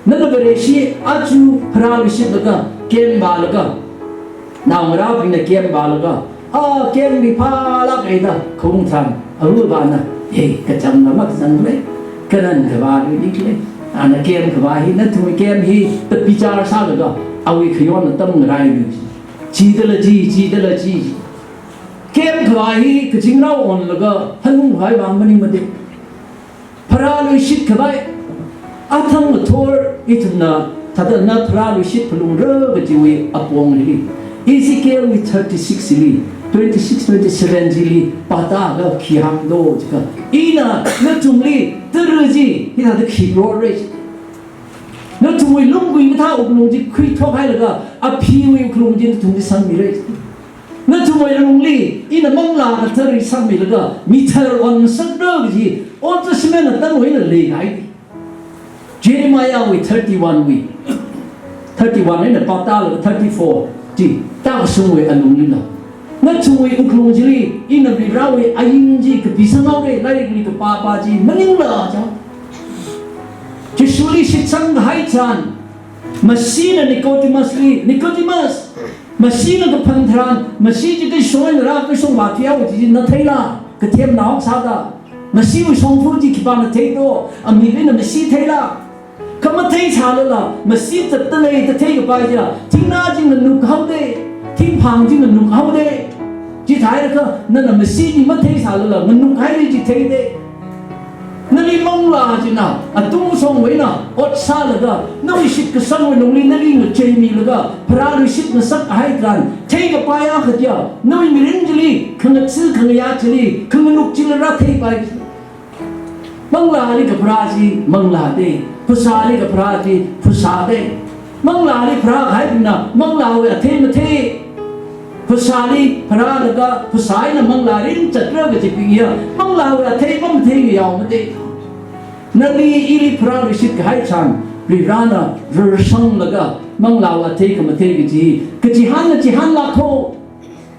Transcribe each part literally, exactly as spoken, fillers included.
Nana Vareshi aja pharāluishitlaga, camp vālaga, naongarābingna camp vālaga, a camp li phālāk eina, khaung tharan, avāvana, "Hey, kachangla makachang lei, karan khavālui dik lei. Ana camp khavā hi, nathum camp hi, tapichar sālaga, awui khayonna tamngarai lui. Chidala chi, chidala chi." Camp khavā hi, kazingrao onlaga, hanung hai vang maningmade. Pharāluishit khavai, athang ngathor ithumna, thāda na pharāluishit phalungra kajiwui apong hili, Ezekiel wui thirty-six li, twenty-six, twenty-seven chili, pātāga khi hāngdo jiakha, ina nathumli tara chi, hithāda khi rorei. Nathumwui lunggui mathā wuklung chi khuithok hailaga, aphiwui wuklung chi nathumli sangmirei. Nathumwui lungli, ina Manglā Kathara sangmilaga, mithar onsakra kaji, Old Testament atamwui eina leihai. Jeremiah wui thirty-one wui, thirty-one eina pātālaga thirty-four chi, tākashungwui alunglila, nathumwui wuklung chili, ina Varivarāwui ain chi kapisanghaore, lairikli kapāpā chi maningla jiakha. Jishuli shitsang kahai tharan, Mashina Nicodemus li, "Nicodemus, Mashina kaphan tharan, mashi chi kashong eina rā, kashong vāthuihao kaji na theila, kathemnao sāda. Mashiwui shongfa chi khipāna theido, amik eina mashi theila. Kha matheisālala, mashi zatdalei da theikapai chiya, thingnā chi nganukhaode, thingphang chi nganukhaode. Chithāhaiakha, nana mashi chi matheisālala, nganukhaire chi theide. Nali Manglā china, atungshongwui eina, ot sālaga, nawui shitkasangwui lungli nali ngacheimilaga, pharāluishit ngasak kahai tharan, theikapai akha chiya, nawui mirin chili, khangatsi khangayā chili, khanganuk chili rātheipai." Manglāli kapharā chi Manglāde, phasāli kapharā chi phasāde. Manglāli pharā kahaibingna Manglāwui athei mathei, phasāli pharālaga phasā eina Manglā ringchatra kajibing hiya Manglāwui athei mamathei ngayaomade. Nali ili pharāluishit kahai tharan, Varivarāna rarsanglaga Manglāwui athei khamathei kaji, kachihānna chihānlākho.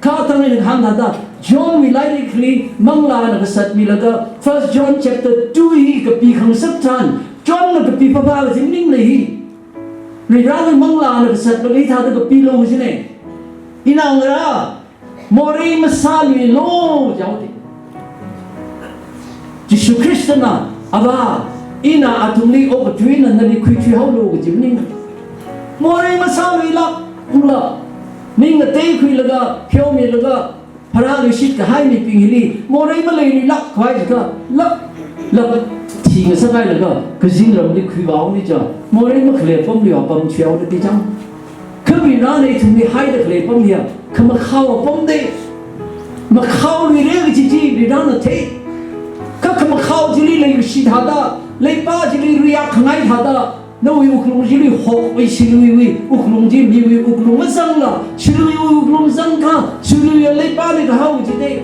Kha athang eina kahāng thāda, Johnwui lairikli Manglāna kasatmilaga, First John chapter two hi kapi khangasak tharan, Johnna kapi phapha kaji maningmale hi. Varivarāwui Manglāna kasatlaga hithāda kapilo kajine. Inaongarā, morei masāluilu jihaode. Jishu Khristana, Avā, ina athumli okathuina nali khuithuihaolu kaji maning. Morei masāluilāk, ungla, ning ngateikhuilaga, pheomilaga, pharāluishit kahai mibing hili, morei maleiluilāk khavai jiakha, lāk, lāk, thi ngasakhailaga, kazingramli khuivāhaoni jiakha, morei makhalei apamli apam thuihaoda di chang. Kha Varivarāna ithumli haida khalei apam hiya, khamakhao apamde. Makhaoluire kaji chi Varivarāna thei. Kha khamakhao chili leikashi thāda, leipā chili riak khangai thāda, nawui wuklung chili hokwui shiluiwui wuklung chi miwui wuklung mazangla, shiluiwui wuklung zangakha, shiluiya leipāli kahao kajide.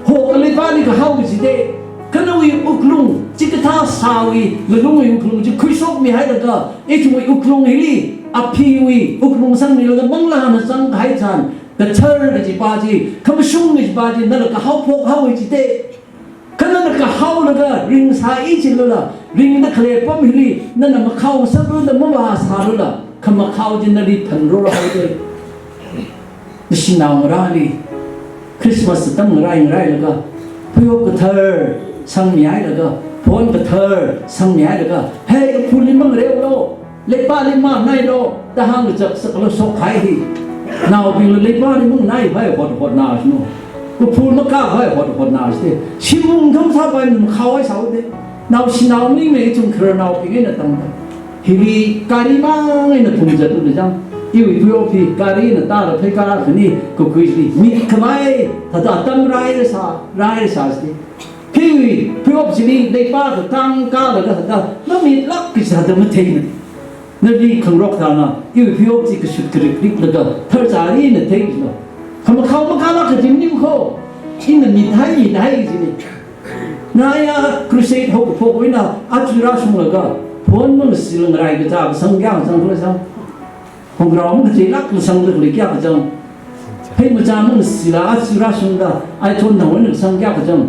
Hoka leipāli kahao kajide. Kha nawui wuklung, chikathā sāwui, ngalungwui wuklung chi khuishokmihailaga, ithumwui wuklung hili, aphiwui wuklung sangmilaga Manglāna zangkahai tharan, kathar kajipā chi, khamashung kajipā chi, nala kahaophok haowa jide. Kha nana kahaolaga ringsai jilala, ringda khalei apam hili, nana makhao sālala, mavāsālala, khamakhao chi nali phanrorhaode. Nashi naongarāli, Christmas atam ngarai ngarailaga, phuiyop kathar sangmihailaga, phon kathar sangmihailaga, "Hey, uphulli mangareolo, leipāli manganaiolo," da hāngkachak sākhala shokkahai hi. Naobingla leipāli manganaipai hot hotna shino. Uphul makāpai hot hotna shite. Shimung thang sāpai makhao haisāhaode. Naoshinao maningmei ithum khararnaobing eina tangda. Hili gari mang eina phungzatlu da chang. Iwui phuiyop hi gari eina tāla pheikar khani kakhui chili. Mitkhavai, thāda atam rairasā, rairasā chili. Hiwui phuiyop chili leipā kakāng kālaga thāda, mamitlāk kaji thāda matheimana. Nali khangarok thāna, iwui phuiyop chi kashut karikriklaga, tharchāri eina thei chila. Khamakhao makālāk kaji maningkho, ina mithai mithai kajine. Naya crusade haokaphok eina, aja rāshunglaga, phon mangasila ngarai kachā kasang kayākha zangkhala zang. Khongrao makacheilākla sangda khalei kayākha zang. Phei machā mangasila aja rāshungda, iPhone thang eina kasang kayākha zang.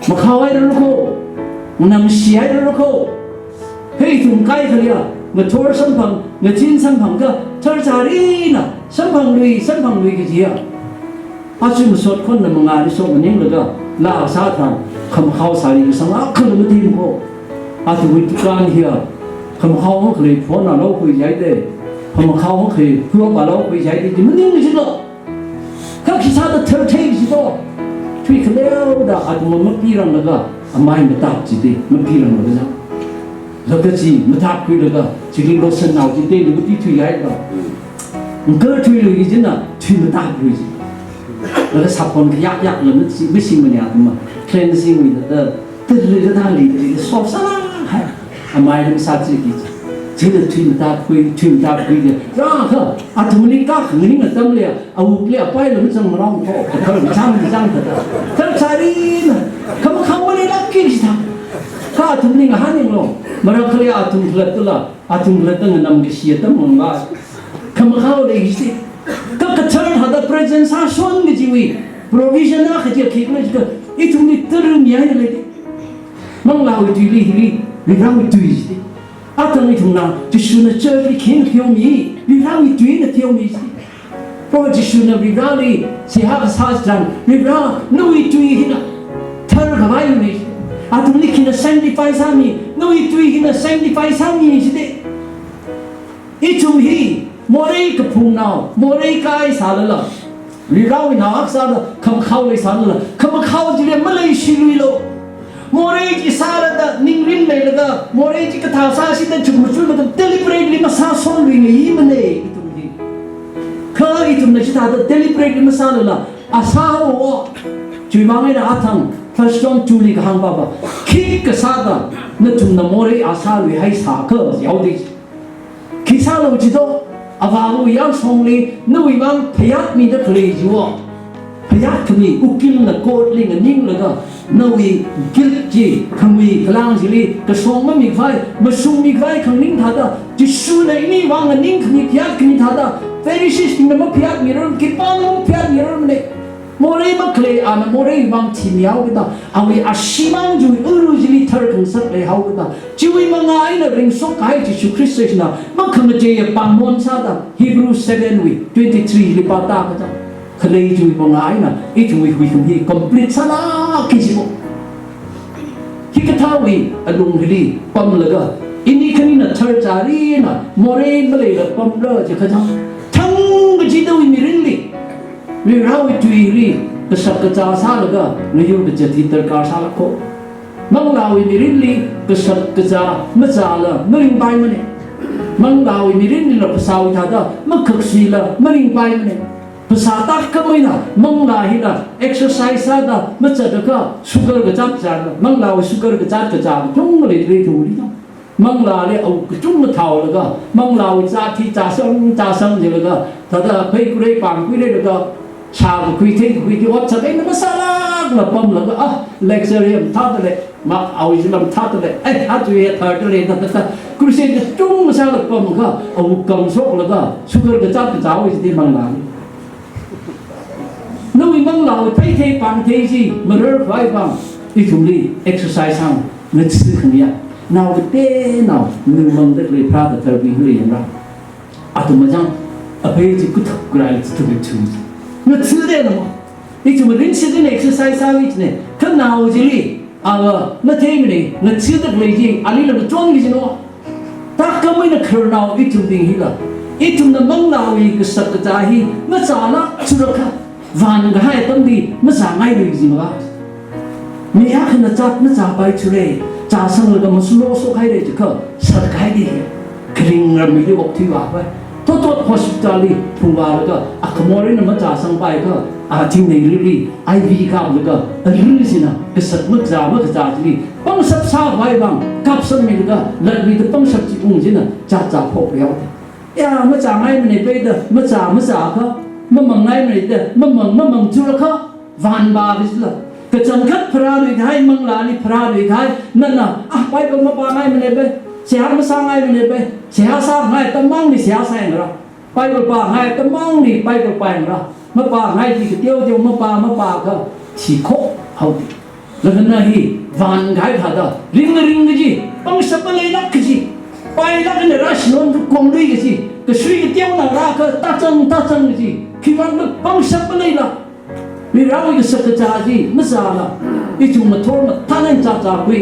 Makhaohairarkho, nganamshihairarkho. Hei ithum kaikhaleiya, Ngathor samphang, ngachin samphang ka, tharchārina samphanglui, samphanglui kajiya. Achi masot khon na mangāli sok maninglaga, laa sāthan, khamakhao sāli kasang akhala matimko. Athumwui dukan hiya, khamakhao ngakhalei phone alo khuijaide, khamakhao ngakhalei huap alo khuijaide, di maning jilo. Kha khisāda tharthei jito. Thui khaleoda athum mapiranglaga, amai matap jite, mapiranglaga ja. Laga chi matapkhuilaga, chili lotion nao jite, laga ti thuihaida. Ngkar thuilui jina, thui mataplui ji. Laga sabon khayak yakla masi, masi mani athum ma. Cleansing wui da, da, tili da, da, li, li, soft sālāk hai. Amai lam sā chi ki. Chila thui matapkhui, thui matapkhui de. Rākha, athumli kak nganing atamli, awukli apaila mazang marong ko. Kar mazang, mazang kata. Tharchārina. Khamakhao maleilākki jita. Kha athumli ngahān yanglu. Marakkhali athum khalattala. Athum khalatta nganamkashi atam mangva. Khamakhao lei jite. Kha kathar thāda present sāshon kajiwui provision akha chi khikhala jiakha, ithumli tarun yai lei. Manglāwui tuili hili, Varewui tui jite. Athang ithumna, Jishuna church li khi eina theomi, Varewui tuina theomi jite. Proho Jishuna Vareli, seihā kasā chitharan, Vare, nawui tui hina tharkhavai mi. Athumli khina sanctify sāmi, nawui tui hina sanctify sāmi jite. Ithum hi morei kaphungnao, morei kai sālala, Varewui nao akha sāda, khamakhao leisālala, khamakhao chili maleishiluilu. Morei chi sālada, ningrin leilaga, morei chi kathā sāshida chukmajalaga, deliberately masāshonlui ngayi mane, ithum hi. Kha ithumna chithāda deliberately masālala, a sāhaowa. Chiwui vang eina athang, First John two li kahāng pāva, khikha sāda nathumna morei a sāluihai sākha, yaode. Khi sālu jito, Avāwui yangshongli nawui vang phayātmida khalei chiwo. Phayātkhami, ukilna kotli nganinglaga, nawui guilt chi, khamui khalang chili, kashong mamikhavai, mashungmikhavai khanganing thāda, Jishuna ini vang nganingkhami phayātkhami thāda, Pharisees bingna maphayātmirar, khipāna maphayātmirar mane. Morei makhalei ana morei vang thimihaokida, awui ashee mang chiwui uru chili tharkhangasak leihaokida, chiwui manga eina ringshok kahai Jishu Khrista china makhamacheiya pāngmon sāda, Hebrew seven wui twenty-three li pāda kaja. Khalei chiwui manga eina ithumwui huikhami hi complete sālākki jimo. Hikathāwui alung hili pamlaga, ini khanina tharchārina morei maleila pamra jiakha chang, thangkachidawui mirinli Varewui tuili kashak kazā sālaga ngayur kazat hi darkar sālākko. Manglāwui mirinli kashak kazā mazāla maringpaimane. Manglāwui mirinlila phasāwui thāda makhaksuila maringpaimane. Phasā tākkhameina manglā hila exercise sāda mazatakha sugar kazāt zāla, manglāwui sugar kazāt kazā kachungkha leidalei thungli. Manglāli awuk kachungkha thaolaga, manglāwui zāt hi zāsang, zāsang jilaga, thāda phei khuirei pāng khuireilaga, shākakhui theikakhui chi otsak eina masālākla pamlaga, ah, lecture hi mathāda lei, ma awui chilam thāda lei, eh, aja hi thāda lei, thāda, thāda. Crusade kachungkha sālaga pamkha, awuk kangshoklaga, sugar kazāt kazāwui chi manglāli. Nawui manglāwui phei thei pāng thei chi mararkhavai vang, ithumli exercise hāng, ngathā khangayā. Nao kateonao, ningmangda khalei pharāda tharbing hili yangra. Athum machang, aphei chi kuthak khuiraili chithuk chithuk. Ngathā de namo. Ithum rinsi din exercise sāmi chine. Kha nao chili, awa, matheimane, ngathāda khalei chi, alila machonki jino. Tākkhameina khararnao ithumbing hila, ithumna manglāwui kashak kazā hi mazālāk thurakha, vānkahai atamli mazāngailui jimava. Mi akhana zāt mazāpai thura, zāsanglaga masulo shokhaira jiakha, sākahai di hi, kharing ramli okthuivāpai. Thotthot hospital li phungvālaga, akhamor eina mazāsangpaiakha, a thingneirili, I V kaplaga, arui china, kashak makazā, makazā chili, pangshap sākhavai vang, kapsangmilaga, latluida pangshap chi ung china, zāzā phok yaoda. Ya, mazāngaimane peida, mazā, mazākha, mamangngaimaneda, mamang, mamang thurakha, vānvā visla. Kachangkhat pharāluikahai, manglāli pharāluikahai, nana, ah, Bible mapāngaimane pe, seihā masāngaimane pe, seihā sāngai atam mangli seihā sāyangra. Bible pāngai atam mangli Bible pāyangra. Mapāngaili kateoteo mapā, mapākha, thikhok haoda. Laga na hi, vānkahai thāda, ringring kaji, pangshap maleilāk kaji. Pailāk eina rāshilon kakhong lui kaji, kasui kateonao rākha tāzang tāzang kaji, khiwuivang pangshap maleila, Varivarāwui kashak kazā chi mazāla, ithum ngathor mathālāk eina zāzākhui,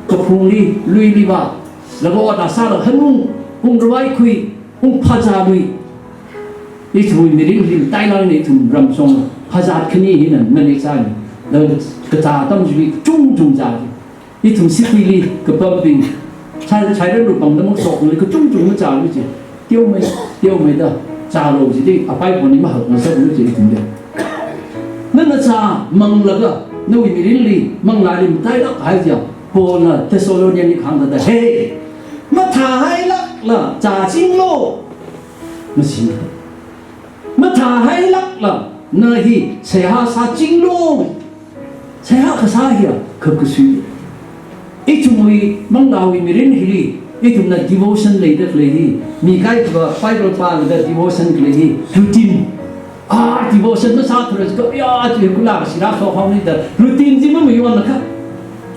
kaphungli, luili vālaga ot sālaga hanung, ungravai khui, ungphāzālui. Ithumwui mirinli matailāk eina ithum ramshong phāzāt khani hina nani zāni. Laga kazā atam chili kachungchung zā chi. Ithum cityli kapambing, chai, chairanlu pangda mashokli kachungchung mazālu chi. Teomei, teomeida zālu chili, apai poni mahak ngasaklu chi ithumli. Nana zāmanglaga, nawui mirinli, manglāli matailāk kahai chiya, Paulna Thessalonianli kahāng thāda, "Hey, mathāhailākla zāchinglu." Masi. Mathāhailākla na hi seihā sāchinglu. Seihā kasā hiya khap kasui. Ithumwui manglāwui mirin hili, ithumna devotion leida khalei hi, mi kaikhava Bible pālaga devotion khalei hi, routine. Ah, devotion masāthurakha, ya, chi kula shira so hong ni da, routine chi mamayonakha.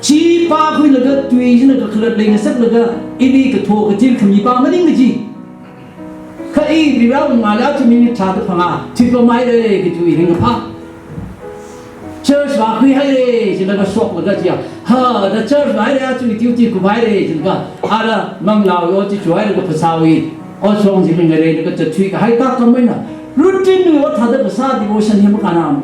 Chi pākhuilaga tui china kakhalat leingasaklaga, ili katho kachil khami pā maning kaji. Kha i Varivarāwui mangāli aja minute tharāda phangā, thipamhaira kaji hi ringphā. Church vākhuihaira, jilaga shoklaga chiya. Ha, da church vāhaira, aja duty kuphaira, jilaga. Ara manglāwui ot chi chuihaira, kaphasāwui ot shong chi mingareida kazat thuikahai tākam eina. Routine wui ot thāda kasā devotion hi makānam.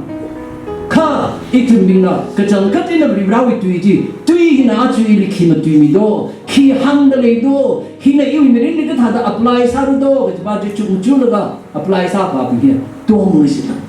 Kha, ithumbingna, kachangkhat eina Varivarāwui tui chi, tui hina aja ili khi matuimido, khi hāngda leido, hina iwui mirinli kathāda apply sāra do, kaji pa chi chungchunglaga apply sāpabing hi tong ngasila.